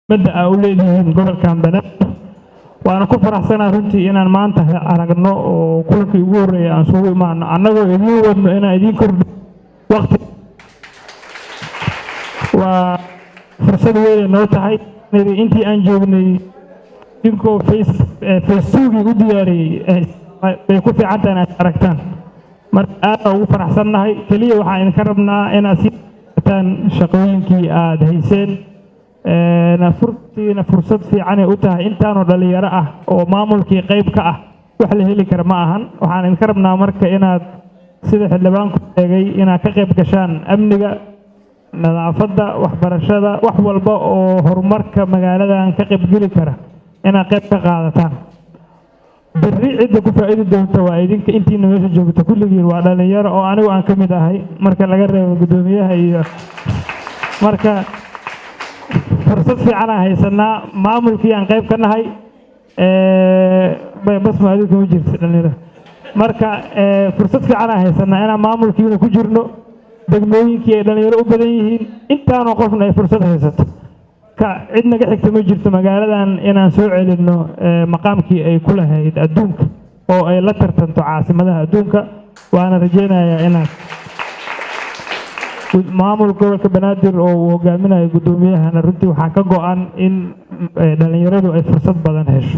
Muhiimadda aa u leedihiin gobolkan Banaadir, waana ku faraxsanaa runtii inaan maanta aragno oo kulankii ugu horreeyay aan isugu imaano annagoo idiin wadno inaan idiin kordhi waqti. Waa fursad weyn noo tahay. Intii aan joognay idinkoo phase 2-gii u diyaariyey bay ku fiican tahay inaad aragtaan. Marka aad ugu faraxsannahay. Keliya waxaan idinka rabnaa inaad sii taan shaqooyinkii aad hayseen. Furtiina fursad fiicanay u tahay intaanoo dhalinyaro ah oo maamulkii qayb ka ah, wax la heli kara ma ahan. Waxaan idinka rabnaa marka inaad, sida xildhibaanku sheegay, inaad ka qayb gashaan amniga, nadaafadda, waxbarashada, wax walba oo horumarka magaaladan ka qaybgeli kara inaad qayb ka qaadataan. Berri cidda ku faa'iidi doonta waa idinka. Intiina meesha joogta kulligiin waa dhalinyaro oo anigu aan ka mid ahay, marka laga reebo guddoomiyaha iyo. Marka fursad fiican aan haysanaa, maamulkii aan qayb ka nahay. Basma, adigu kama jirta dhalinyarada. Marka fursad fiican aan haysanaa inaan maamulkiina ku jirno, degmooyinkii ay dhalinyaro u badan yihiin, intaanoo qofna ay fursad haysato. Ka cid naga xigta ma jirto magaaladan inaan soo celinno maqaamkii ay ku lahayd adduunka oo ay la tartanto caasimadaha adduunka. Waana rajeynayaa inaad maamul gobolka Banaadir oo uu hogaaminayo guddoomiyahana runtii waxaa ka go-an in dhalinyaradu ay fursad badan hesho.